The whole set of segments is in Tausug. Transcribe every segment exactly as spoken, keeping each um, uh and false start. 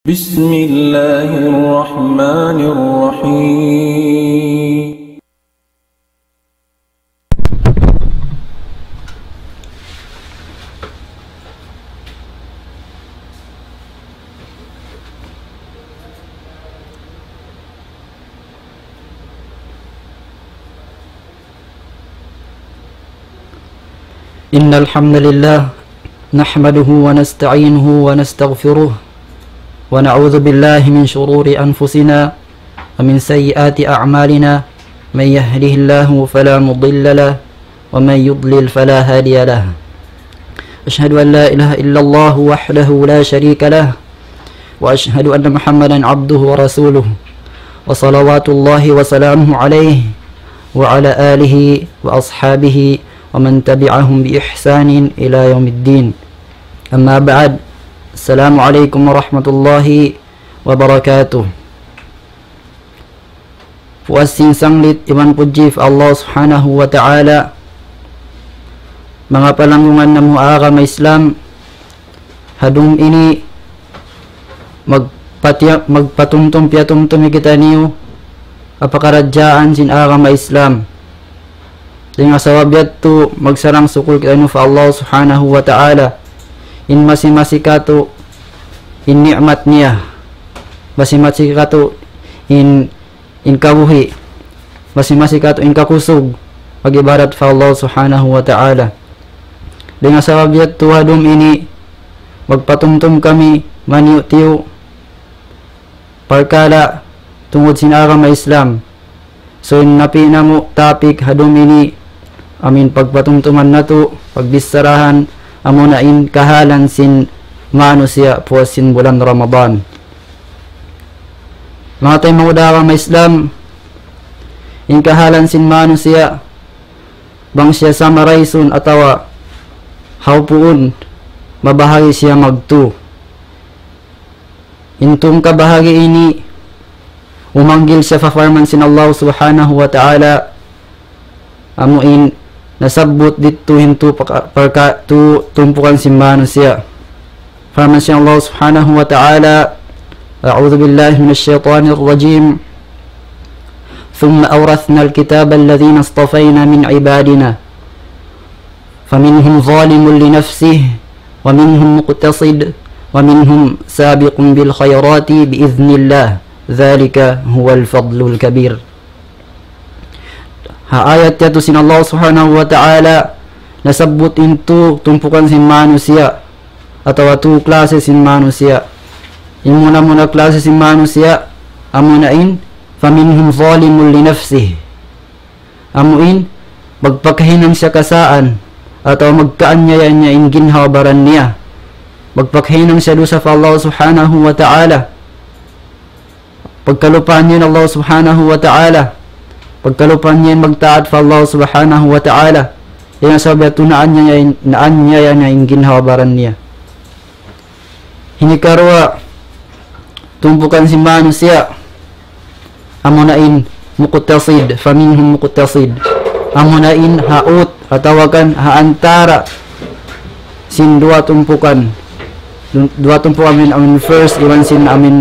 بسم الله الرحمن الرحيم. إن الحمد لله نحمده ونستعينه ونستغفره ونعوذ بالله من شرور أنفسنا ومن سيئات أعمالنا. من يهده الله فلا مضل له ومن يضلل فلا هادي له. أشهد أن لا إله إلا الله وحده لا شريك له وأشهد أن محمدا عبده ورسوله وصلوات الله وسلامه عليه وعلى آله وأصحابه ومن تبعهم بإحسان إلى يوم الدين. أما بعد، السلام عليكم ورحمة الله وبركاته. Puas sin sanglit iban pudji pa Allah Subhanahu wa Ta'ala. Manga palanggungan namu' agama Islam, ha dum ini magpatia-, magpatumtum piyatumtum kitaniyu ha pakaradjaan sin agama Islam. Dayn ha sabab yadtu magsarang-sukul kitaniyu pa Allah Subhanahu wa Ta'ala. In masi-masi katu' in ni'mat niya. Masi-masi katu' in, in kabuhi'. Masi-masi katu' in kakusug pag-ibadat pa Allah Subhanahu wa Ta'ala. Dayn ha sabab yadtu ha dum ini magpatumtum kami maniyu-tiyu parkala' tungud sin agama Islam. So, in napi' namu' topic ha dum ini, amu in pagpatumtuman natu', pagbicharahan, amuna in kahalan sin manusiya' puas sin bulan Ramadan. Manga taymanghud ha agama Islam, in kahalan sin manusiya', bang siya summarize-un atawa hawpuun, mabahagi' siya magtu. In tū kabahagi' ini, umanggil siya pa parman sin Allah Subhanahu wa Ta'ala, amu in nasabbut didtu in tū paka-, parka-, tū tumpukan sin manusiya'. Parman sin Allah Subhanahu wa Ta'ala, أعوذ بالله من الشيطان الرجيم. ثم أورثنا الكتاب الذين اصطفينا من عبادنا فمنهم ظالم لنفسه ومنهم مقتصد ومنهم سابق بالخيرات بإذن الله ذلك هو الفضل الكبير. Ha ayat yadtu sin Allah Subhanahu wa Ta'ala nasabbut in tū tumpukan sin manusiya' atawa tū klase sin manusiya'. In muna-muna klase sin manusiya', amuna in, فمنهم ظالم لنفسه. Amu in, magpakahinang siya kasaan, atawa magkaanyaya niya in ginhawa-baran niya. Magpakahinang siya dusa pa Allah Subhanahu wa Ta'ala. Pagkalupahan niya in Allah Subhanahu wa Ta'ala. Pagkalupahan niya in magtaat pa Allah Subhanahu wa Ta'ala. Dayn ha sabab yadtu naanyaya in, naanyaya niya in ginhawa-baran niya. Hikaruwa, tumpukan sin manusiya', amuna in muqtasid, فمنهم مقتصد. Amuna in ha ut, atawa kan ha antara sin duwa tumpukan. Duwa tumpukan amu in, amu in first, iban sin amu in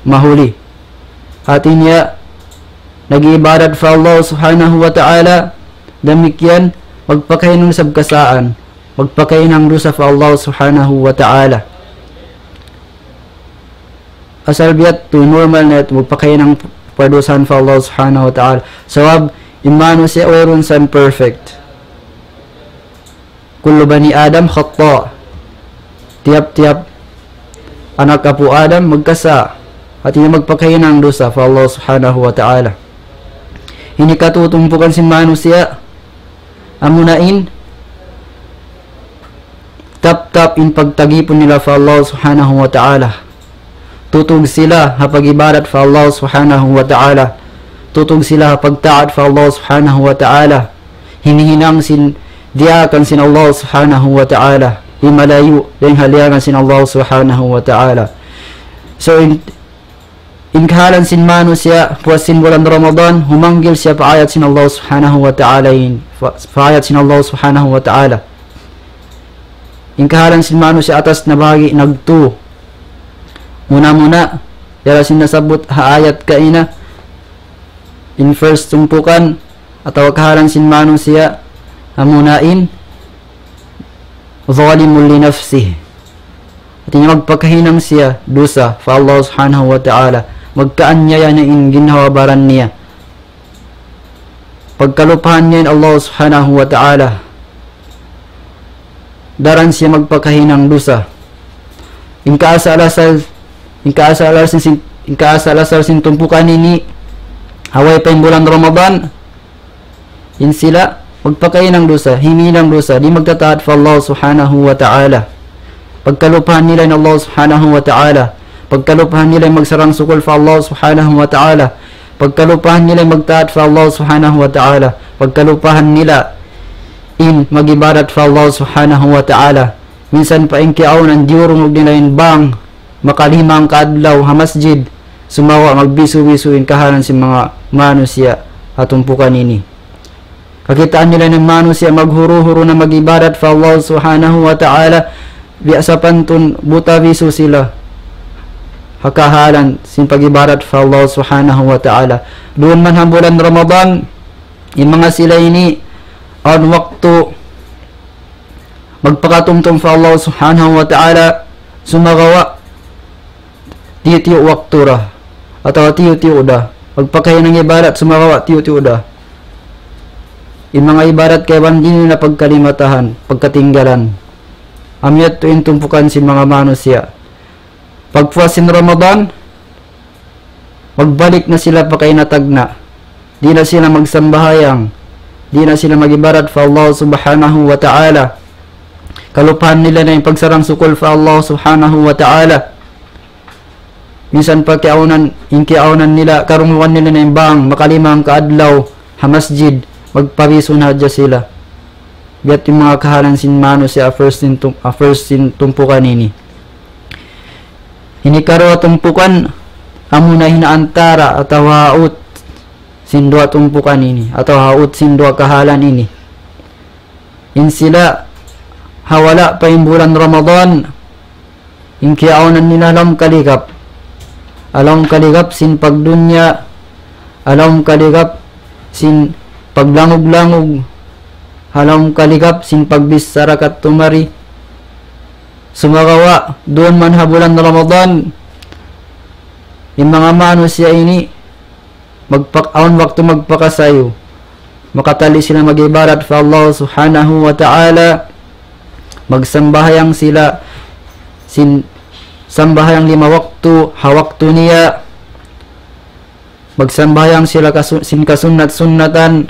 mahuli. Hati niya, nag-iibadat pa Allah Subhanahu wa Ta'ala, damikkiyan, magpakahinang isab kasaan, magpakahinang dusa pa Allah Subhanahu wa Ta'ala. Asal biya' tu, normal na yadtu, magpakahinang padusahan pa Allah Subhanahu wa Ta'ala. Sabab, in manusiya' wayruun sa perfect. كل بني آدم خطاء. Tiyap-tiyap anak apu' Adam magkasa'. Hati niya magpakahinang dusa pa Allah Subhanahu wa Ta'ala. Ini katu' tumpukan sin manusiya', amuna in, tap-tap in pagtagipun nila pa Allah Subhanahu wa Ta'ala. Tutug sila ha pag-ibadat pa Allah Subhanahu wa Ta'ala. Tutug sila ha pagtaat pa Allah Subhanahu wa Ta'ala. Hinihinang sin diyaakan sin Allah Subhanahu wa Ta'ala. Himalayu' dayn ha diyaakan sin Allah Subhanahu wa Ta'ala. So, in, in kahalan sin manusiya', puas sin bulan Ramadan, humanggil siya pa ayat sin Allah Subhanahu wa Ta'ala in, pa, pa ayat sin Allah Subhanahu wa Ta'ala. In kahalan sin manusiya' atas na bahagi' nagtu. Muna-muna, yari sin nasabbut ha ayat kaina, in first tumpukan, atawa kahalan sin manusiya', amuna in, ظالم لنفسه. Hati niya magpakahinang siya dusa pa Allah Subhanahu wa Ta'ala. Magkaanyaya na in ginhawa-baran niya. Pagkalupahan niya in Allah Subhanahu wa Ta'ala. Daran siya magpakahinang dusa. In kaasal-asal, in kaasal-asal sin, sin, in kaasal-asal sin tumpukan ini, ha way pa in bulan Ramadan, in sila magpakahinang dusa, himinang dusa, di' magtataat pa Allah Subhanahu wa Ta'ala. Pagkalupahan nila in Allah Subhanahu wa Ta'ala. Pagkalupahan nila in magsarang-sukul pa Allah Subhanahu wa Ta'ala. Pagkalupahan nila in magtaat pa Allah Subhanahu wa Ta'ala. Pagkalupahan nila in mag-ibadat pa Allah Subhanahu wa Ta'ala. Minsan pa in kiyaawnan diyurungug nila in bang, makalima hangka adlaw ha masjid, sumagawa' magbisu-bisu in kahalan sin manga manusiya' ha tumpukan ini. Kakitaan nila in manusiya' maghuru-huru na mag-ibadat pa Allah Subhanahu wa Ta'ala, biya' sapantun buta-bisu sila ha kahalan sin pag-ibadat pa Allah Subhanahu wa Ta'ala. Duun man ha bulan Ramadan, in manga sila ini, awn waktu magpakatumtum pa Allah Subhanahu wa Ta'ala, sumagawa' tiyu'-tiyu' waktu ra, atawa tiyu'-tiyu' da. Magpakahinang ibadat, sumagawa' tiyu'-tiyu' da. In manga ibadat kaibanan di' nila pagkalimatahan, pagkatinggalan. Amu yadtu in tumpukan sin manga manusiya'. Pagpuas sin Ramadan, magbalik na sila pa kaina tagna'. Di' na sila magsambahayang. Di' na sila mag-ibadat pa Allah Subhanahu wa Ta'ala. Kalupahan nila na in pagsarang-sukul pa Allah Subhanahu wa Ta'ala. Minsan pa kiyaawnan, in kiyaawnan nila, karungugan nila na in bang, makalima hangka adlaw, ha masjid, magpabisu na hadja sila. Biya' ha yan in manga kahalan sin manusiya' ha first sin tum-, ha first sin tumpukan ini. Ini karuwa tumpukan, amuna in ha antara' atawa ha ut sin duwa tumpukan ini, atawa ha ut sin duwa kahalan ini. In sila, ha wala' pa in bulan Ramadan, in kiyaawnan nila ha lawm kaligap. Ha lawm kaligap sin pagdunya, ha lawm kaligap sin paglangug-langug, ha lawm kaligap sin pagbichara kadtu-mari. Sumagawa', duun man ha bulan Ramadan, in manga manusiya' ini, magpak-, awn waktu magpakasayu. Makatali sila mag-ibadat pa Allah Subhanahu wa Ta'ala. Magsambahayang sila sin sambahayang lima waktu, ha waktu niya. Magsambahayang sila kasu-, sin kasunnat-sunnatan.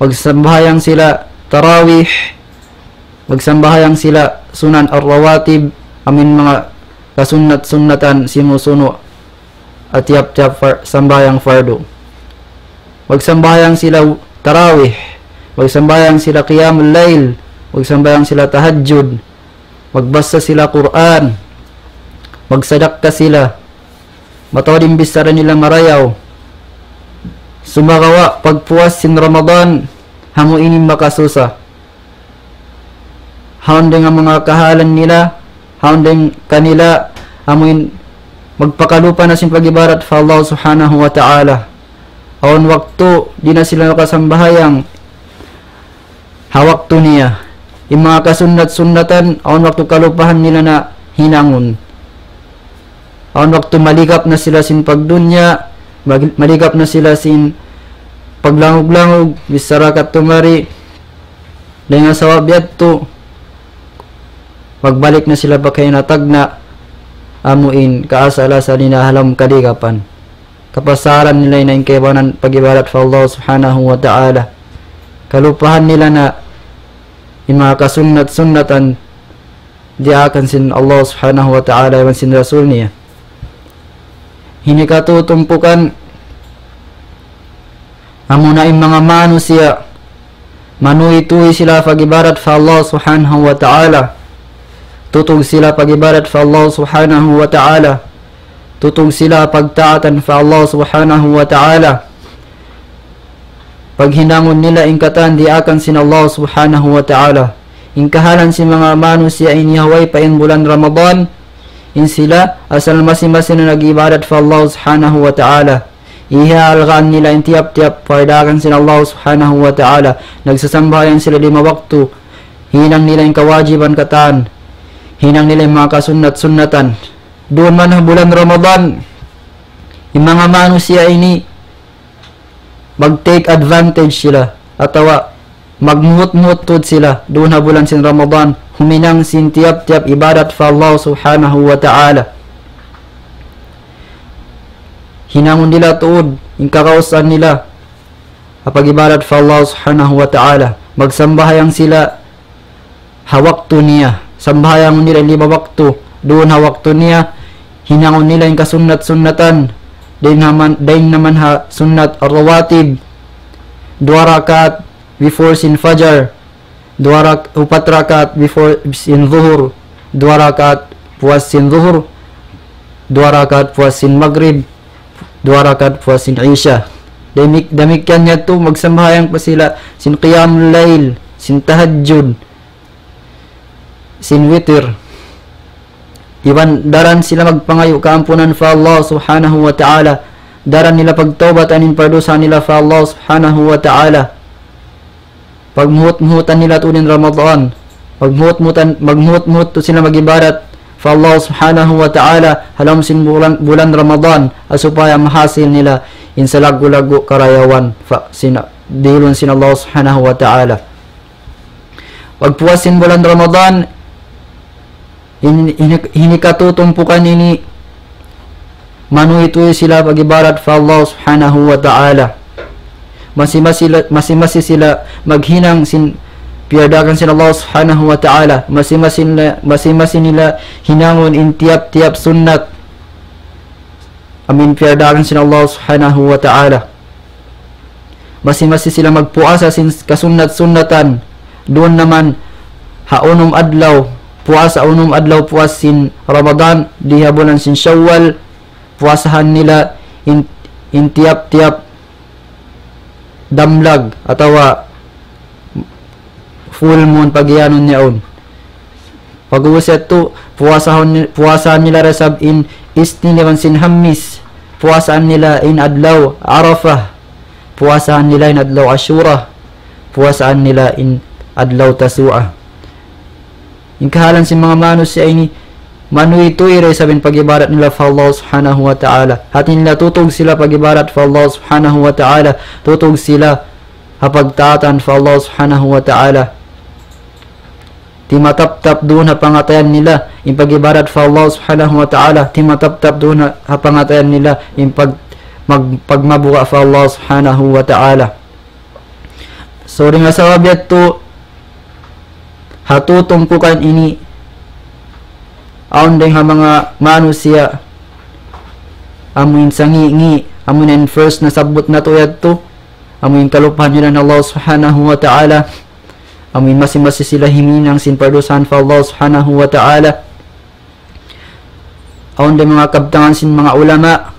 Magsambahayang sila tarawih. Magsambahayang sila sunan ar-rawatib, amu in manga kasunnat-sunnatan simusunu' ha tiyap-tiyap far-, sambahayang fardu. Magsambahayang sila tarawih, magsambahayang sila qiyamul layl, magsambahayang sila tahajjud, magbasa sila Qur'an, magsadakka sila, mataud in bichara nila marayaw. Sumagawa' pagpuas sin Ramadan, amu ini in makasusa. Hawnu in manga kahalan nila, hawnu in kanila, amu in magpakalupa na sin pag-ibadat pa Allah Subhanahu wa Ta'ala. Awn waktu, di' na sila makasambahayang ha waktu niya. In manga kasunnat-sunnatan, awn waktu kalupahan nila na hinangun. Awn waktu maligap na sila sin pagdunya, mag-, maligap na sila sin paglangug-langug, bichara kadtu-mari. Dayn ha sabab yadtu, magbalik na sila pa kaina tagna', amu in kaasal-asal nila ha lawm kaligapan. Kapasalan nila na in kaibanan pag-ibadat pa Allah Subhanahu wa Ta'ala. Kalupahan nila na in manga kasunnat-sunnatan diyaak sin Allah Subhanahu wa Ta'ala iban sin Rasul niya. Ini katu tumpukan, amuna in manga manusiya', manuy-tuy sila pag-ibadat pa Allah Subhanahu wa Ta'ala. Tutug sila pag-ibadat pa Allah Subhanahu wa Ta'ala. Tutug sila pagtaatan pa Allah Subhanahu wa Ta'ala. Paghinangun nila in katan diyaak sin Allah Subhanahu wa Ta'ala. In kahalan sin manga manusiya' ini ha way pa in bulan Ramadan, in sila, asal masi-masi na nag-ibadat pa Allah Subhanahu wa Ta'ala. Iyahalgaan nila in tiyap-tiyap piyardakan sin Allah Subhanahu wa Ta'ala. Nagsasambahayang sila lima waktu. Hinang nila in kawajiban katan. Hinang nila in manga kasunnat-sunnatan. Duun man ha bulan Ramadan, in manga manusiya' ini, mag-take advantage sila, atawa magmuhut-muhut tuud sila, duun ha bulan sin Ramadan, huminang sin tiyap-tiyap ibadat pa Allah Subhanahu wa Ta'ala. Hinangun nila tuud, in kakausan nila, ha pag-ibadat pa Allah Subhanahu wa Ta'ala. Magsambahayang sila, ha waktu niya. Sambahayangun nila lima waktu. Duun ha waktu niya, hinangun nila in kasunnat-sunnatan. Dayn naman, dayn naman ha sunnat rawatib. Duwa rakaat before sin fajar. Duwa rak-, upat rakaat before sin zuhur. Duwa rakaat puas sin zuhur. Duwa rakaat puas sin magrib. Duwa rakaat puas sin isya. Damik-, damikkiyan niya tu, magsambahayang pa sila sin qiyamul layl, sin tahajjud, sin witir. Iban daran sila magpangayu' kaampunan pa Allah Subhanahu wa Ta'ala. Daran nila pagtawbat in pardusa nila pa Allah Subhanahu wa Ta'ala. Pagmuhut-muhutan nila tuud in Ramadan. Pagmuhut-muhutan, magmuhut-muhut tuud sila mag-ibadat pa Allah Subhanahu wa Ta'ala ha lawm sin bulan, bulan Ramadan. Ha supaya mahasil nila in salaggu'-laggu' karayawan pa sin, dihilun sin Allah Subhanahu wa Ta'ala. Pagpuas sin bulan Ramadan, in, in, in hikatu tumpukan ini, manuytuy sila pag-ibadat pa Allah Subhanahu wa Ta'ala. Masi-masi la-, masi-masi sila maghinang sin piyardakan sin Allah Subhanahu wa Ta'ala. Masi-masi nila, masi-masi nila hinangun in tiyap-tiyap sunnat amun piyardakan sin Allah Subhanahu wa Ta'ala. Masi-masi sila magpuasa sin kasunnat-sunnatan. Duun naman ha unum adlaw, puasa unum adlaw puas sin Ramadan, di ha bulan sin Shawwal, puasahan nila in, in tiyap-tiyap damlag atawa full moon pag-iyanun niya yaun. Pag'ubus yadtu, puasahun ni-, puasahan nila da isab in Isnin iban sin Hammis. Puasahan nila in adlaw Arafah. Puasahan nila in adlaw Ashura. Puasahan nila in adlaw Tasu'a. In kahalan sin manga manusiya' ini, manuytuy da isab in pag-ibadat nila pa Allah Subhanahu wa Ta'ala. Hati nila tutug sila pag-ibadat pa Allah Subhanahu wa Ta'ala. Tutug sila ha pagtaatan pa Allah Subhanahu wa Ta'ala. Timataptap duun ha pangatayan nila in pag-ibadat pa Allah Subhanahu wa Ta'ala. Timataptap duun ha, ha pangatayan nila in pag-, mag-, pagmabuga' pa Allah Subhanahu wa Ta'ala. So, dayn ha sabab yadtu, ha tu tumpukan ini, awn dayn ha manga manusiya', amu in sangi'-ngi', amu in first nasabbut natu' yadtu, amu in kalupahan nila in Allah Subhanahu wa Ta'ala, amu in masi-masi sila himinang sin pardusahan pa Allah Subhanahu wa Ta'ala. Awn da manga kabtangan sin manga ulama.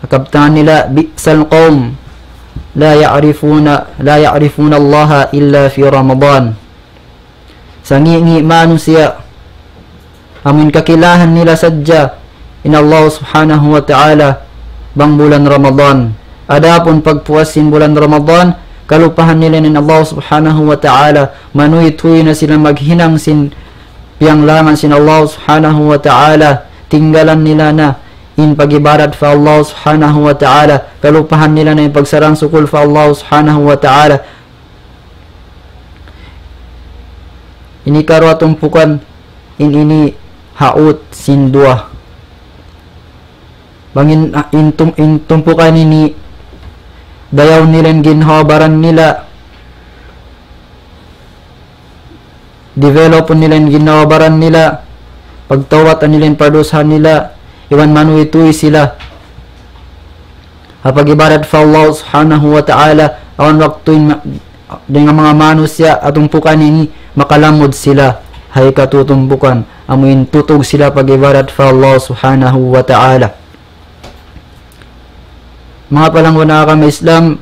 Kabtangan nila, بئس القوم لا يعرفون، لا يعرفون الله إلا في رمضان. Sangi'-ngi' manusiya', amun kakilahan nila sadja in Allah Subhanahu wa Ta'ala bang bulan Ramadan. Adapun pagpuas sin bulan Ramadan, kalupahan nila in Allah Subhanahu wa Ta'ala, manuytuy na sila maghinang sin piyanglangan sin Allah Subhanahu wa Ta'ala, tinggalan nila na in pag-ibadat pa Allah Subhanahu wa Ta'ala, kalupahan nila na in pagsarang-sukul pa Allah Subhanahu wa Ta'ala. Ini karuwa tumpukan, in ini haut sin duwa. Bang in, in tum-, in tumpukan ini, dayaw nila in ginhawa-baran nila, develop nila in ginhawa-baran nila, pagtawbat nila in pardusahan nila, iban manuytuy sila ha pag-ibadat pa Allah Subhanahu wa Ta'ala, awn waktu in ma-, dayn ha manga manusiya' ha tumpukan ini, makalamud sila ha hikatu tumpukan, amu in tutug sila pag-ibadat pa Allah Subhanahu wa Ta'ala. Manga palangga' ha agama Islam,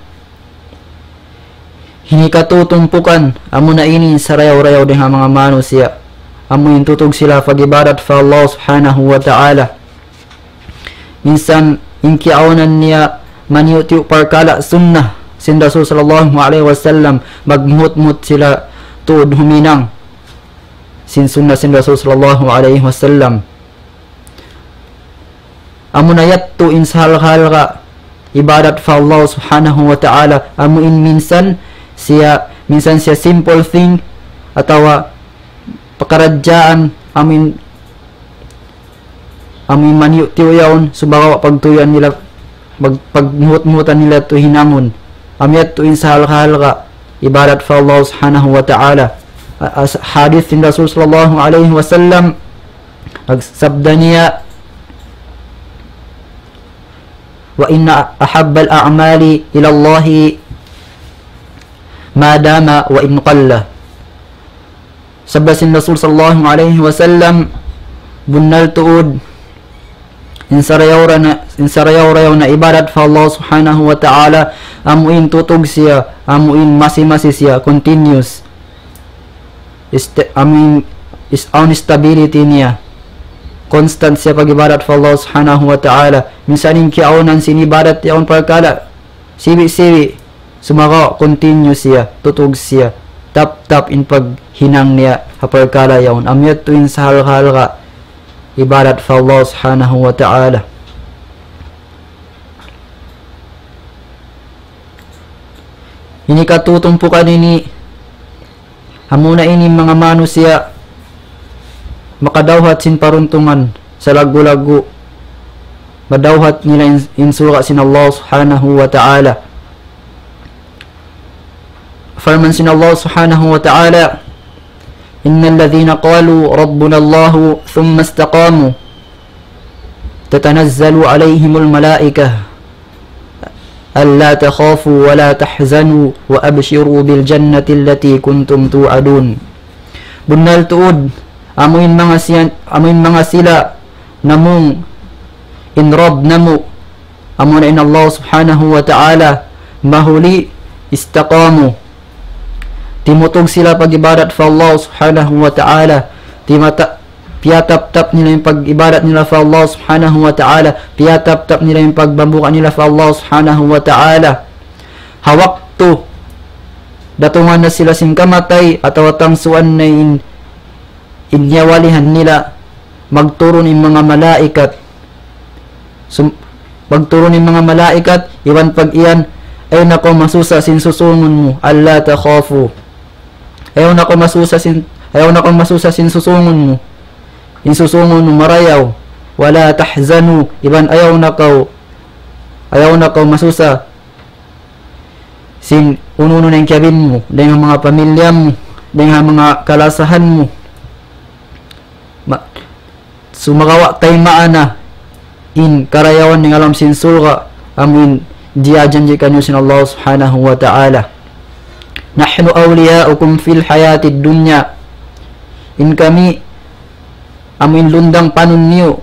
in hikatu tumpukan, amuna ini in sarayaw-rayaw dayn ha manga manusiya'. amu in tutug sila pag-ibadat pa Allah Subhanahu wa Ta'ala. Minsan, in kiyaawnan niya maniyu'-tiyu' parkala' sunnah sin Rasul sallallahu alayhi wasallam, magmuhut-muhut sila tuud huminang sin sunnah sin Rasul sallallahu alayhi wasallam. Amu na yadtu in sahalga'-halga' ibadat pa Allah Subhanahu wa Ta'ala, amu in minsan siya, minsan siya simple thing, atawa pakaradjaan, amu in, amu in maniyu'-tiyu' yaun, sumagawa' pagtuyuan nila, pag-, pagmuhut-muhutan nila tuud hinangun. Amu yadtu in sahalga'-halga' ibadat pa Allah Subhanahu wa Ta'ala. A-, as-, hadith sin Rasul sallallahu alayhi wasallam, nagsabda niya, وإن أحب الأعمال إلى الله ما دام وإن قل. Sabda sin Rasul sallallahu alayhi wasallam, bunnal tuud, in sarayaw-rayaw na, in sarayaw-rayaw na ibadat pa Allah Subhanahu wa Ta'ala, amu in tutug siya, amu in masi-masi siya, continuous. Ist-, amu in, is, awn stability niya. Constant siya pag-ibadat pa Allah Subhanahu wa Ta'ala. Minsan in kiyaawnan sin ibadat yaun parkala', sibi'-sibi', sumagawa' continue siya, tutug siya, tap-tap in paghinang niya ha parkala' yaun. Amu yadtu in sahalga'-halga' ibadat pa Allah Subhanahu wa Ta'ala. Ini katutumpukan ini, amuna ini manga manusiya' makadawhat sin paruntungan salaggu'-laggu', madawhat nila in, in surga' sin Allah Subhanahu wa Ta'ala. Parman sin Allah Subhanahu wa Ta'ala, إن الذين قالوا ربنا الله ثم استقاموا تتنزل عليهم الملائكة ألا تخافوا ولا تحزنوا وأبشروا بالجنة التي كنتم توعدون. Bunnal tuud, amu in manga siya, amu in manga sila namung in Rabb namu', amuna in Allah Subhanahu wa Ta'ala, mahuli, استقاموا. Timutug sila pag-ibadat pa Allah Subhanahu wa Ta'ala. Timata-, piyatap-tap nila in pag-ibadat nila pa Allah Subhanahu wa Ta'ala. Piyatap-tap nila in pagpambuka nila pa Allah Subhanahu wa Ta'ala. Ha waktu datungan na sila sin kamatay atawa tangsuan na in, in nyawa-lihan nila, magturun in manga malaikat. Sum-, magturun in manga malaikat, iban pag-iyan, "Ayaw na kaw masusa sin susungun mu, ألا تخافوا. Ayaw na kaw masusa sin, ayaw na kaw masusa sin susungun mu. In susungun mu marayaw. ولا تحزنوا, iban ayaw na kaw, ayaw na kaw masusa sin unu-unu na in kiyabin mu, dayn ha manga pamilya mu, dayn ha manga kalasahan mu." Ma-, sumagawa' taymaun na in karayawan dayn ha lawm sin surga', amu in diyajanji' kaniyu sin Allah Subhanahu wa Ta'ala. نحن أولياؤكم في الحياة الدنيا. In kami, amu in lundang panun niyu,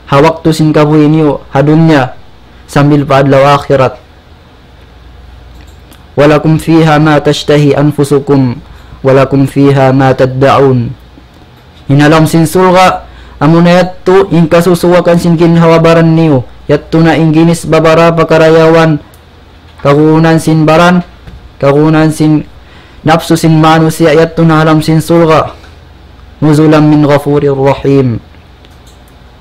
ha waktu sin kabuhi' niyu ha dunya, sambil pa adlaw akhirat. ولكم فيها ما تشتهي أنفسكم ولكم فيها ما تدعون. In ha lawm sin surga', amuna yadtu in kasusuwakan sin ginhawa-baran niyu, yadtu na in ginis babara pa karayawan, kagunan sin baran, kagunan sin napsu sin manusiya', yadtu na ha lawm sin surga'. نزلا من غفور رحيم.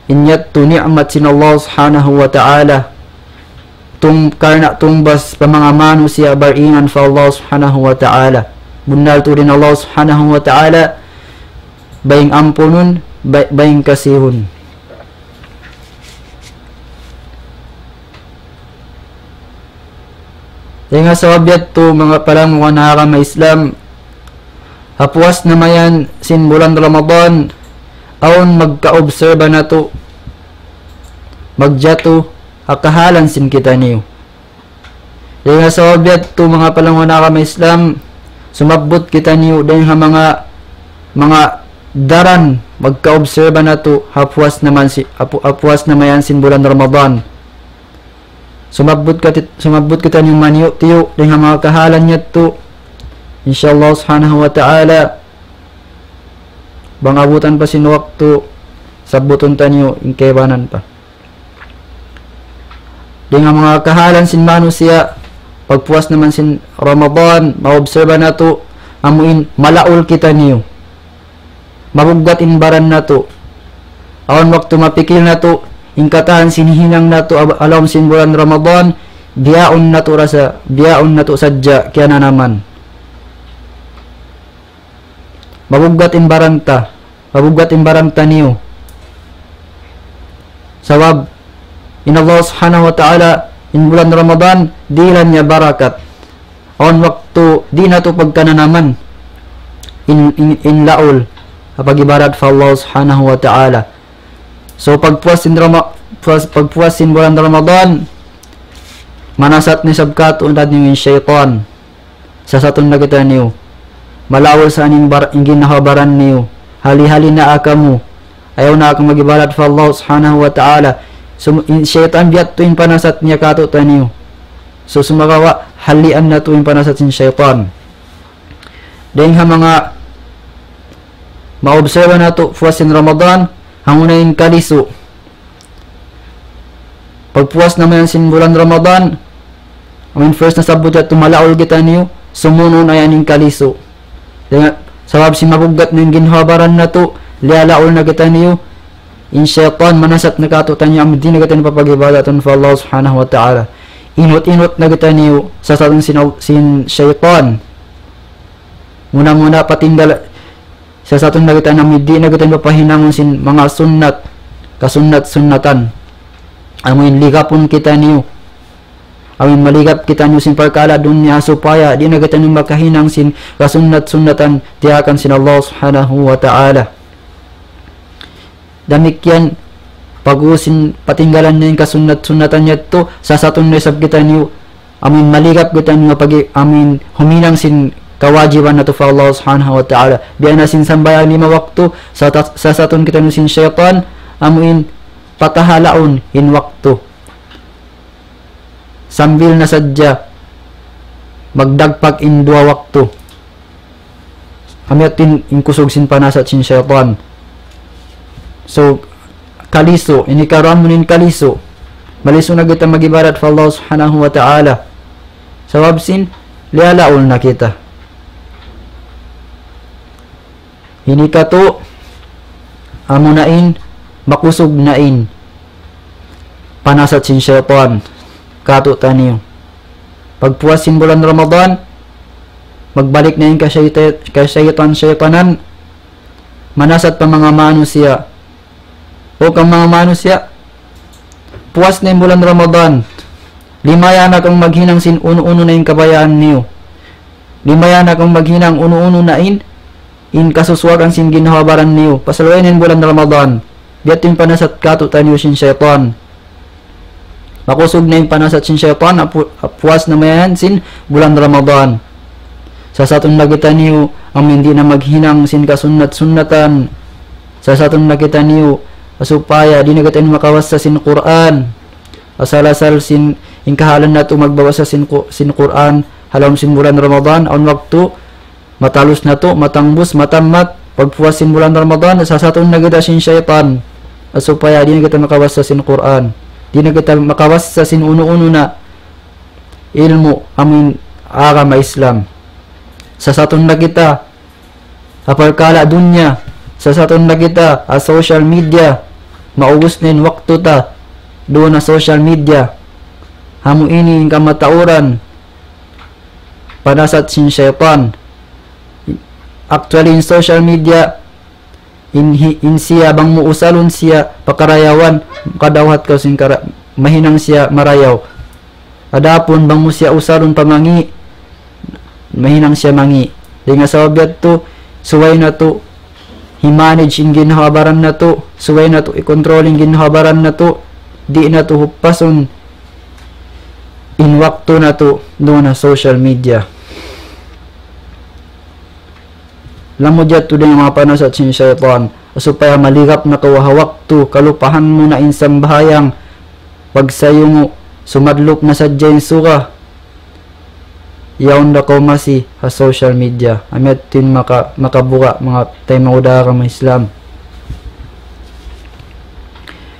In yadtu ni'mat sin Allah Subhanahu wa Ta'ala. Tung-, karna' tungbas pa manga manusiya' bariman pa Allah Subhanahu wa Ta'ala. Bunnal tuud in Allah Subhanahu wa Ta'ala, baying ampunun, bay-, baying kasihun. Dayn ha sabab yadtu, manga palangga' ku ha agama Islam, ha puas na mayan sin bulan Ramadan, awn magkaobserba natu', magjatu ha kahalan sin kitaniyu. Dayn ha sabab yadtu, manga palangga' ku ha agama Islam, sumabbut kitaniyu dayn ha manga, manga daran magkaobserba natu' ha puas na man si-, ha pu-, ha puas na mayan sin bulan Ramadan. Sumabbut kati-, sumabbut kitaniyu maniyu'-tiyu' dayn ha manga kahalan yadtu. Insya Allah Subhanahu wa Ta'ala, Bang abutan pa sin waktu, sabbutun taniyu in kaibanan pa. Dayn ha manga kahalan sin manusiya', pagpuas naman sin Ramadan, maobserba natu', amu in malaul kitaniyu. Mabuggat in baran natu'. Awn waktu mapikil natu', in katan sin hinang natu', ab-, ha lawm sin bulan Ramadan, biyaun natu' ra sa, biyaun natu' sadja, kiyananaman. Mabuggat in baran ta, mabuggat in baran taniyu. Sabab, in Allah Subhanahu wa Ta'ala, in bulan Ramadan, dihilan niya barakat. Awn waktu, di' natu' pagkananaman in, in, in laul, pag-ibadat pa Allah Subhanahu wa Ta'ala. So, pagpuas sin Rama-, puas, pagpuas sin bulan Ramadan, manasat na isab kātu'niyu in saytan. Sasatun na kitaniyu. Malaul sa in bar-, in ginhawa-baran niyu. Hali-hali na kamu. Ayaw na kamu mag-ibadat pa Allah Subhanahu wa Ta'ala. Sum-, in saytan biya' tu in panasat niya kātu'niyu. So, sumagawa', halian natu' in panasat sin saytan. Dayn ha manga maobserba natu', puas sin Ramadan, hanguna in kalisu. Pagpuas naman sin bulan Ramadan, amu in first nasabbut yadtu malaul kitaniyu, sumunu' na yan in kalisu. Dayn ha, sabab sin mabuggat na in ginhawa-baran natu', liyalaul na kitaniyu, in saytan manasat na kātu'niyu, amu di' na kitaniyu papag-ibadatun pa Allah Subhanahu wa Ta'ala. Inut-inut na kitaniyu, sasatun sin, sin saytan. Muna-muna patinggal, sasatun na kita na di' na kita papahinangun sin manga sunnat, kasunnat-sunnatan. Amu in ligapun kitaniyu. Amu in maligap kitaniyu sin parkala' dunya supaya di' na kitaniyu makahinang sin kasunnat-sunnatan diyaakan sin Allah Subhanahu wa Ta'ala. Damikkiyan, pag-ubus sin patinggalan niya in kasunnat-sunnatan yadtu, sasatun na isab kitaniyu, amu in maligap kitaniyu pag-, amu in huminang sin kawajiban natu' pa Allah Subhanahu wa Ta'ala. Biya' na sin sambahayang lima waktu, sata-, sasatun kitaniyu sin saytan, amu in patahalaun in waktu. Sambil na sadja magdagpak in duwa waktu. Amu yadtu in, in kusug sin panasat sin saytan. So, kalisu, ini karuan mu in kalisu. Malisu na kita mag-ibadat pa Allah Subhanahu wa Ta'ala. Sabab sin, liyalaul na kita. Ini katu', amu na in, makusug na in panasat sin saytan kātu'niyu. Pagpuas sin bulan Ramadan, magbalik na in kasayta-, kasaytan-saytanan, manasat pa manga manusiya'. O kamu manga manusiya', puas na in bulan Ramadan. Limaya na kamu maghinang sin unu-unu na in kabayaan niyu. Limaya na kamu maghinang unu-unu na in, in kasusuwagan sin ginhawa-baran niyu. Pasal way na in bulan Ramadan. Biya' ha yan in panasat kātu'niyu sin saytan. Makusug na in panasat sin saytan, apu-, apuas na mayan sin bulan Ramadan. Sasatun na kitaniyu, amu in di' na maghinang sin kasunnat-sunnatan. Sasatun na kitaniyu, supaya di' na kitaniyu makabasa sin Qur'an. Asal-asal sin, in kahalan natu' magbabasa sin Qu-, sin Qur'an, ha lawm sin bulan Ramadan, awn waktu, matalus natu', matangbus, matammat, pagpuas sin bulan Ramadan, sasatun na kita sin saytan. Supaya di' na kita makabasa sin Qur'an. Di' na kita makabasa sin unu-unu na ilmu' amu in agama Islam. Sasatun na kita, ha parkala' dunya, sasatun na kita, ha social media, maubus na in waktu ta, duun ha social media. Amu ini in kamatauran, panasat sin saytan. Actually, in social media, in hi-, in siya bang mu usalun siya pakarayawan, kadawhat kaw sin kara-, mahinang siya marayaw. Adapun bang mu siya usalun pa mangi', mahinang siya mangi'. Dayn ha sabab yadtu, subay natu' i-manage in ginhawa-baran natu', subay natu' i-control in ginhawa-baran natu', di' natu' hupasun in waktu natu' duun ha social media. Lamud yadtu dayn ha manga panasat sin saytan, supaya maligap na kaw ha waktu, kalupahan mu na in sambahayang, pagsayungu', sumadlup na sadja in suga. yaun da kaw masi ha social media. Amu yadtu in maka-, makabuga' manga taymanghud ku ha agama Islam.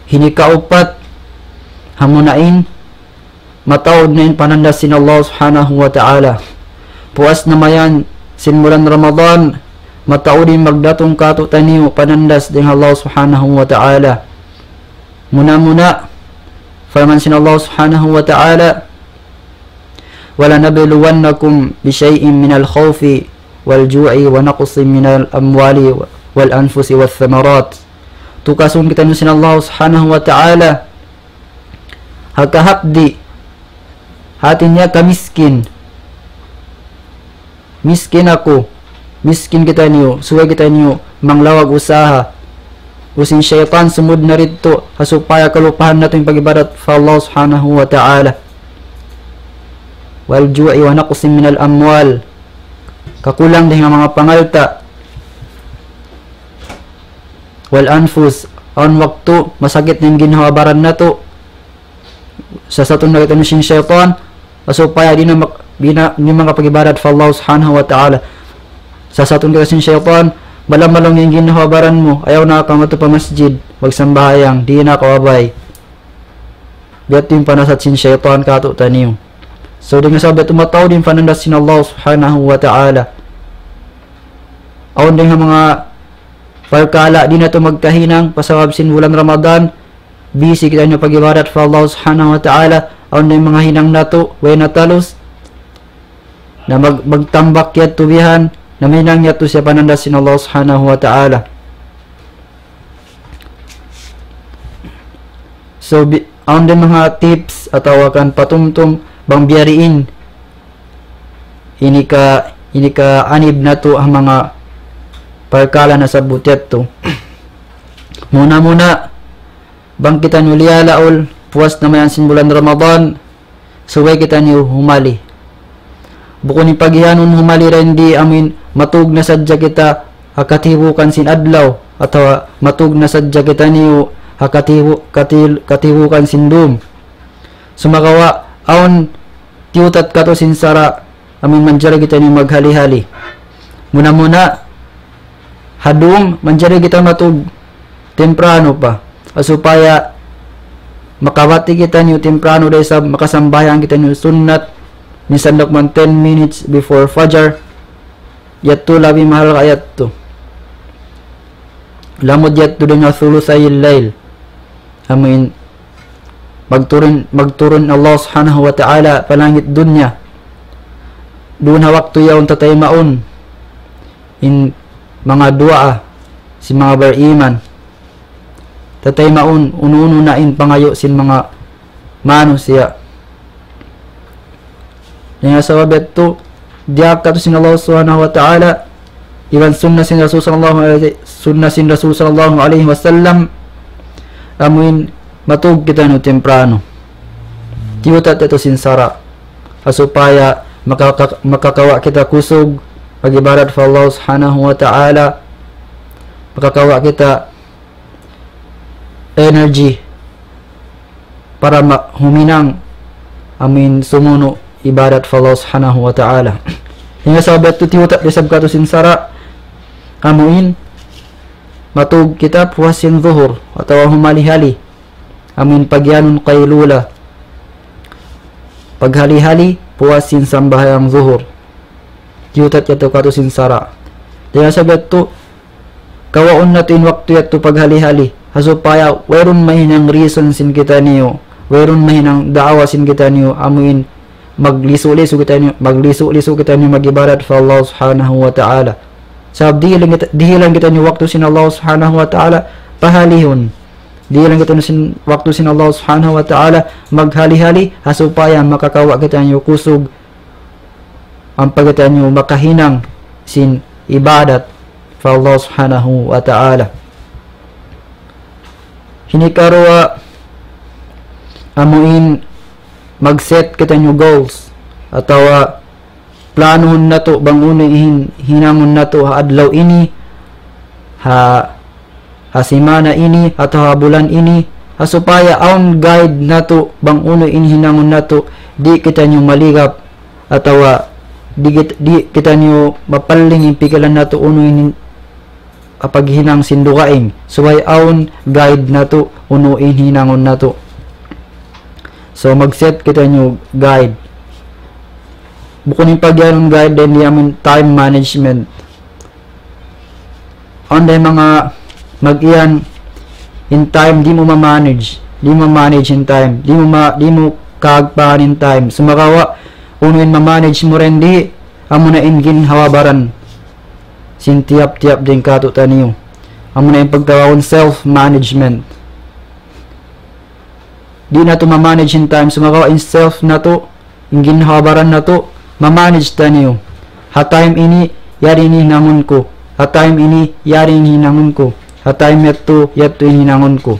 Hinikaupat, amuna in mataud na in panandas sin Allah Subhanahu wa Ta'ala. Puas na mayan sin bulan Ramadan, mataud in magdatung kātu'niyu panandas dayn ha Allah Subhanahu wa Ta'ala. Muna-muna, parman sin Allah Subhanahu wa Ta'ala, وَلَنَبْلُوَنَّكُمْ بِشَيْءٍ مِنَ الْخَوْفِ وَالْجُوعِ وَنَقْصٍ مِنَ الْأَمْوَالِ وَالْأَنْفُسِ وَالثَّمَرَاتِ. Tukasun kitaniyu sin Allah Subhanahu wa Ta'ala ha kahapdi', hāti niya kamiskin. Miskin aku, miskin kitaniyu, subay kitaniyu manglawag usaha. Ubus in saytan sumud na didtu, ha supaya kalupahan natu' in pag-ibadat pa Allah Subhanahu wa Ta'ala. وَالْجُوعِ وَنَقْصٍ مِنَ الْأَمْوَالِ. Kakulang dayn ha manga pangalta'. وَالْأَنْفُسِ. Awn waktu, masakit in ginhawa-baran natu'. Sasatun na kitaniyu sin saytan, ha supaya di' na mak-, di' na, di' makapag-ibadat pa Allah Subhanahu wa Ta'ala. Sasatun kita sin saytan, malam-malam in ginhawa-baran mu, ayaw na kaw madtu pa masjid, magsambahayang, di' na kaw abay. Biya' ha yan in panasat sin saytan kātu'niyu. So, dayn ha sabab yadtu mataud in panandas sin Allah Subhanahu wa Ta'ala. Awn dayn ha manga parkala' di' natu' magkahinang, pasabab sin bulan Ramadan, busy kitaniyu pag-ibadat pa Allah Subhanahu wa Ta'ala, awn dayn manga hinang natu', way natalus, na mag-, magtambak yadtu bihan, na mahinang yadtu siya panandas sin Allah Subhanahu wa Ta'ala. So, bi-, awn dayn manga tips atawa kan patumtum, bang biya' diin, ini ka, ini ka anib natu' ha manga parkala' nasabbut yadtu. Muna-muna, bang kitaniyu liyalaul, puas na mayan sin bulan Ramadan, subay kitaniyu humali. Bukun in pagiyanun humali dayn di, amuin matug na sadja kita ha katibukan sin adlaw, atawa matug na sadja kitaniyu ha katibu-, katil-, katibukan sin dum. Sumagawa', awn tiyutat kātu' sin sara', amuin manjari kitaniyu maghali-hali. Muna-muna, ha dum, manjari kita matug temprano pa. Ha supaya makabati kitaniyu temprano da isab makasambahayang kitaniyu sunnat, minsan da kuman ten minutes before Fajar, yadtu labi mahal ka yadtu. Lamud yadtu dayn ha ثلثي الليل. Amuin magturun, magturun Allah Subhanahu wa Ta'ala pa langit dunya. Duun ha waktu yaun tataymaun in manga duwaa sin manga bariman. Tataymaun unu-unu na in pangayu' sin manga manusiya'. Dayn ha sabab yadtu, diyaak kātu' sin Allah Subhanahu wa Ta'ala, iban sunnah sin Rasul sallallahu alayhi, sunnah sin Rasul sallallahu alayhi wasallam, amuin matug kitaniyu temprano. Tiyutat yadtu sin sara'. Ha supaya makaka-, makakawa' kita kusug, pag-ibadat pa Allah Subhanahu wa Ta'ala, makakawa' kita energy para ma-, huminang amuin sumunu' ibadat pa Allah Subhanahu wa Ta'ala. Hangkan sabab yadtu tiyutat da isab kātu' sin sara', amuin matug kita puas sin zuhur, atawa humali-hali, amuin pagiyanun qaylula. Paghali-hali, puas sin sambahayang zuhur. Tiyutat yadtu kātu' sin sara'. Dayn ha sabab yadtu, kawaun natu' in waktu yadtu paghali-hali. Ha supaya wayruun mahinang reason sin kitaniyu. Wayruun mahinang daawa sin kitaniyu. Amuin maglisu-lisu kitaniyu, maglisu-lisu kitaniyu mag-ibadat pa Allah Subhanahu wa Ta'ala. Sabab dihilan kita, dihilan kitaniyu waktu sin Allah Subhanahu wa Ta'ala pahalihun. Dihilan kitaniyu sin waktu sin Allah Subhanahu wa Ta'ala maghali-hali, ha supaya makakawa' kitaniyu kusug ampa kitaniyu makahinang sin ibadat pa Allah Subhanahu wa Ta'ala. Hikaruwa, amuin mag-set kitaniyu goals atawa planuhun natu' bang unu in hinangun natu' ha adlaw ini, ha, ha simana ini, atawa ha bulan ini, ha supaya awn guide natu' bang unu in hinangun natu', di' kitaniyu maligap, atawa di', kit- di' kitaniyu mapaling in pikilan natu' unu in, ah, paghinang sin dugaing. Subay awn guide natu' unu in hinangun natu'. So, mag-set kitaniyu guide. Bukun in pagiyanun guide, then di' amun time management. Awn da manga mag-iyan in time, di' mu ma-manage. Di' mu ma-manage in time. Di' mu ma-, di' mu kaagpaan in time. Sumagawa', unu in ma-manage mu dayn di, amuna in ginhawa-baran sin tiyap-tiyap dayn kātu'niyu. Amuna in pagtawagun self-management. Di' natu' ma-manage in time, sumagawa' in self natu', in ginhawa-baran natu', ma-manage taniyu. Ha time ini, yari ini hinangun ku. Ha time ini, yari ini hinangun ku. Ha time yadtu, yadtu in hinangun ku.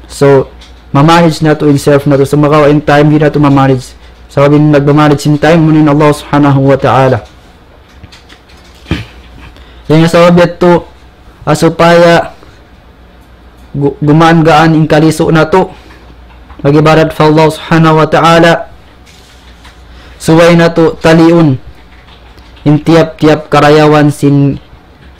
So, ma-manage natu' in self natu', sumagawa' in time di' natu' ma-manage. Sabab in nagma-manage in time, amuna in Allah Subhanahu wa Ta'ala. Dayn ha sabab yadtu, ah, supaya gu-, gumaan-gaan in kalisu' natu' mag-ibadat pa Allah Subhanahu wa Ta'ala, subay natu' taliun in tiyap-tiyap karayawan sin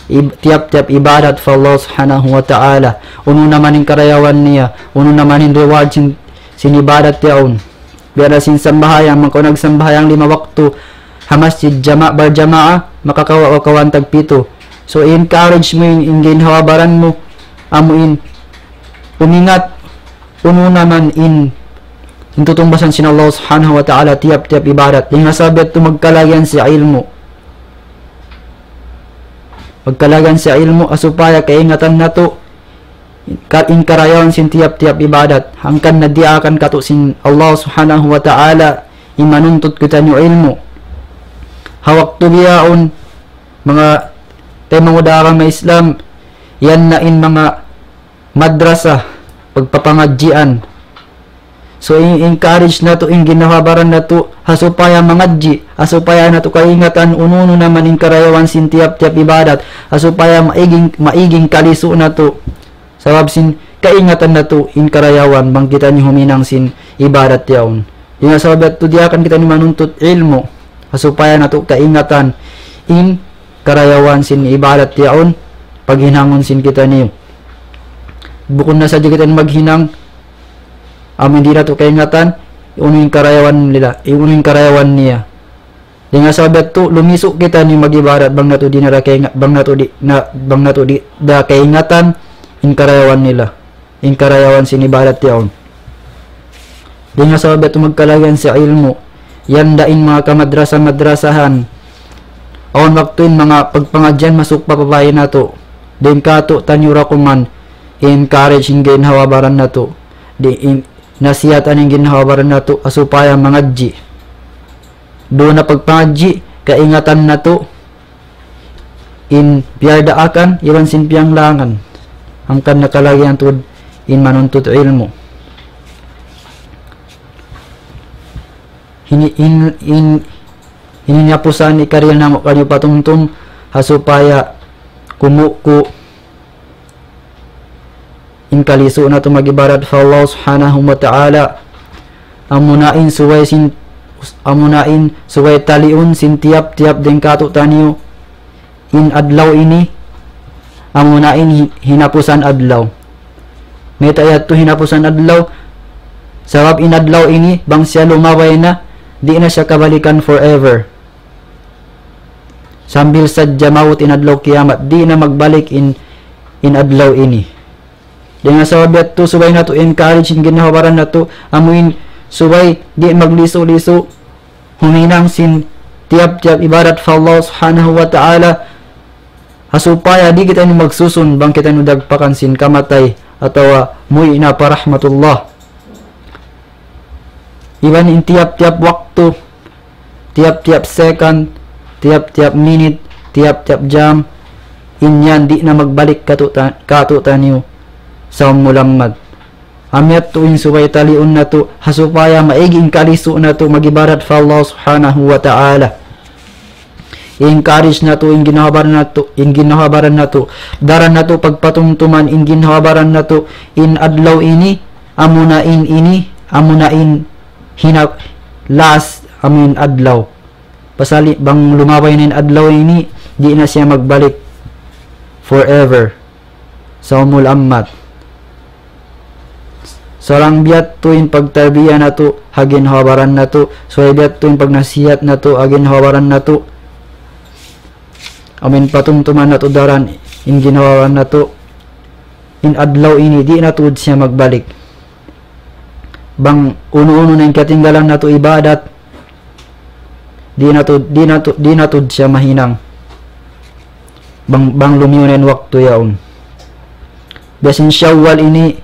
ib-, tiyap-tiyap ibadat pa Allah Subhanahu wa Ta'ala. Unu na man in karayawan niya, unu na man in reward sin, sin ibadat yaun. Biya' da sin sambahayang, bang kaw nagsambahayang lima waktu ha masjid jama-, barjamaah, makakawa' kaw kawhaan tagpitu. So, i-encourage mu in, in ginhawa-baran mu, amu in umingat, unu na man in, in tutungbasan sin Allah Subhanahu wa Ta'ala tiyap-tiyap ibadat. Dayn ha sabab yadtu magkalagihan sin ilmu'. Magkalagihan sin ilmu', ah, supaya kaingatan natu', ka-, in karayawan sin tiyap-tiyap ibadat. Hangkan na diyaakan kātu' sin Allah Subhanahu wa Ta'ala, in manuntut kitaniyu ilmu'. Ha waktu bihaun, manga taymanghud ha agama Islam, yan na in manga madrasa, pagpapangadjian. So, i-, encourage natu' in ginhawa-baran natu', ha supaya mangadji', ha supaya natu' kaingatan unu-unu na man in karayawan sin tiyap-tiyap ibadat, ha supaya maig in, maig in kalisu' natu'. Sabab sin kaingatan natu' in karayawan bang kitaniyu huminang sin ibadat yaun. Dayn ha sabab yadtu diyaakan kitaniyu manuntut ilmu', ha supaya natu' kaingatan in karayawan sin ibadat yaun, paghinangun sin kitaniyu. Bukun na sadja kitaniyu maghinang, amu in di' natu' kaingatan, unu in karayawan nila, unu in karayawan niya. Dayn ha sabab yadtu, lumisu' kitaniyu mag-ibadat, bang natu' di' nila kainga-, bang natu' di', na, bang natu' di' da kaingatan, in karayawan nila. In karayawan sin ibadat yaun. Dayn ha sabab yadtu magkalagihan sin ilmu'. Yan da in manga kamadrasa-madrasahan. Awn waktu in manga pagpangadjian masuk pa babai natu'. Dayn kātu'niyu ra kuman, i-encourage in ginhawa-baran natu'. Di' in, nasihatan in ginhawa-baran natu', ha supaya mangadji'. Duun na pagpangadji', kaingatan natu', in piyardaakan, iban sin piyanglangan. Hangkan na kalagihan tuud in manuntut ilmu'. Hini-, in, in, hinihapusan ikarihil namu' kaniyu patumtum, ha supaya kumuku' in kalisu' natu' mag-ibadat pa Allah Subhanahu wa Ta'ala. Amuna in subay sin, amuna in subay taliun sin tiyap-tiyap dayn kātu'niyu in adlaw ini, amuna in hi-, hinapusan adlaw. Mayta' yadtu hinapusan adlaw? Sabab in adlaw ini, bang siya lumabay na, di' na siya kabalikan forever. Sambil sadja maut in adlaw kiyamat, di' na magbalik in, in adlaw ini. Dayn ha sabab yadtu subay natu' encourage in ginhawa-baran natu', amu in subay di' maglisu-lisu, huminang sin tiyap-tiyap ibadat pa Allah Subhanahu wa Ta'ala, ha supaya di' kitaniyu magsusun bang kitaniyu dagpakan sin kamatay atawa muwi' na pa rahmatullah. Iban in tiyap-tiyap waktu, tiyap-tiyap second, tiyap-tiyap minute, tiyap-tiyap jam, in yan di' na magbalik kātu' ta-, kātu'niyu sa mulammat. Amu yadtu in subay taliun natu', ha supaya maig in kalisu' natu' mag-ibadat pa Allah Subhanahu wa Ta'ala. I-encourage natu', in ginhawa-baran natu', in ginhawa-baran natu', daran natu' pagpatumtuman, in ginhawa-baran natu', in adlaw ini, amuna in ini, amuna in hina-, last, amu in adlaw. Pasal bang lumabay na in adlaw ini, di' na siya magbalik forever. Sawmul ammat. Sarang biya' tu in pagtarbiya natu' ha ginhawa-baran natu', subay biya' tu in pagnasihat natu' ha ginhawa-baran natu'. Amin patumtuman natu' daran in ginhawa-baran natu'. In adlaw ini, di' na tuud siya magbalik. Bang unu-unu na in katinggalan natu' ibadat, di' na tuud, di' na tuud, di' na tuud siya mahinang. Bang, bang lumiyu na in waktu yaun. Biya' sin Shawwal ini,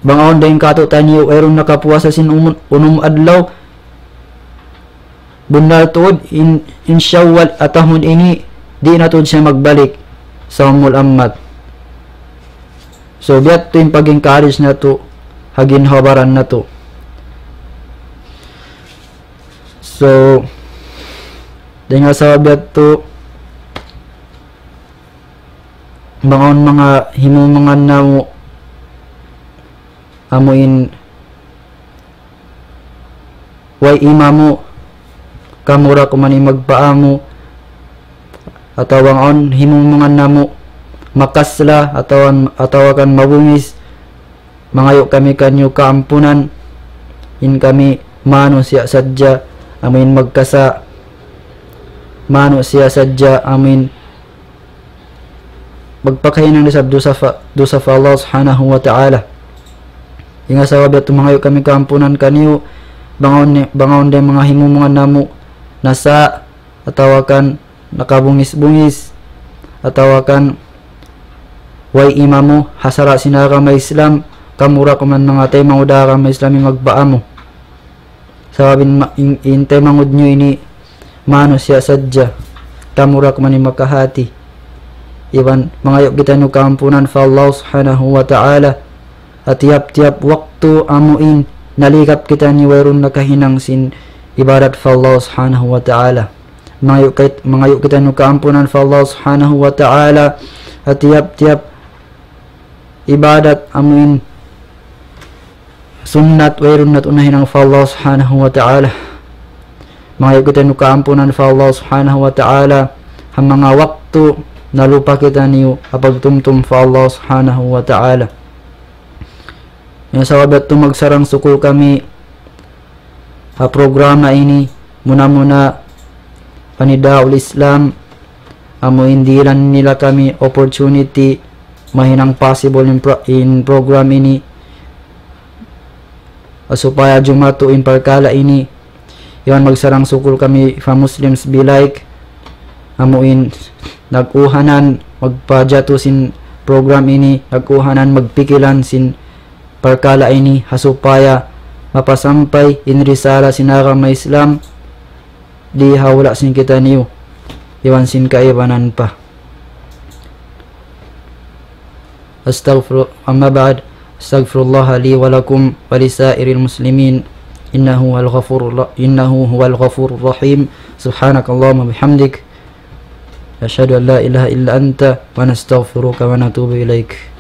bang awn dayn kātu'niyu, wayruun nakapuasa sin umun-, unum adlaw, bunnal tuud in, in Shawwal ha tahun ini, di' na tuud siya magbalik sawmul ammat. So, biya' tu in pag-encourage natu' ha ginhawa-baran natu'. So, dayn ha sabab biya' tu, bang awn manga himumungan namu', amu in way imamu, kamu ra kuman in magpaamu, atawa bang awn himumungan namu', makasla, atawa, atawa kan mabungis, mangayu' kami kaniyu kaampunan, in kami manusiya' sadja, amu in magkasa-, manusiya' sadja, amu in magpakahinang da isab dusa pa, dusa pa Allah Subhanahu wa Ta'ala. Dayn ha sabab yadtu mangayu' kami kaampunan kaniyu, bang awn, bang awn da manga himumungan namu' nasa, atawa kan nakabungis-bungis, atawa kan way imamu ha sara' sin agama Islam, kamu ra kuman manga taymanghud ha agama Islam in magpaamu. Sabab in ma-, in, in taymanghud niyu ini manusiya' sadja, kamu ra kuman in makahati. Iban mangayu' kitaniyu kaampunan pa Allah Subhanahu wa Ta'ala. Ha tiyap-tiyap waktu amu in nalikat kitaniyu wayruun nakahinang sin ibadat pa Allah Subhanahu wa Ta'ala. Mangayu' kit-, mangayu' kitaniyu kaampunan pa Allah Subhanahu wa Ta'ala. Ha tiyap-tiyap ibadat amu in sunnat wayruun natu' nahinang pa Allah Subhanahu wa Ta'ala. Mangayu' kitaniyu kaampunan pa Allah Subhanahu wa Ta'ala ha manga waktu nalupa kitaniyu ha pagtumtum pa Allah Subhanahu wa Ta'ala. Dayn ha sabab yadtu magsarang-sukul kami ha programa ini, muna-muna pa Nidaul Islam, amu in dihilan nila kami opportunity, mahinang possible in pro-, in program ini, ha supaya jumatu in parkala' ini. Iban magsarang-sukul kami pa Muslims Be Like, amu in nag-uhanan magpajatu sin program ini, nag-uhanan magpikilan sin parkala' ini, ha supaya mapasampay in risala sin agama Islam di ha hula' sin kitaniyu, iban sin kaibanan pa. أستغفر، أما بعد، أستغفر الله لي ولكم ولسائر المسلمين، إنه هو الغفور الر-، إنه هو الغفور الرحيم. سبحانك اللهم وبحمدك، نشهد أن لا إله إلا أنت، ونستغفرك ونتوب إليك.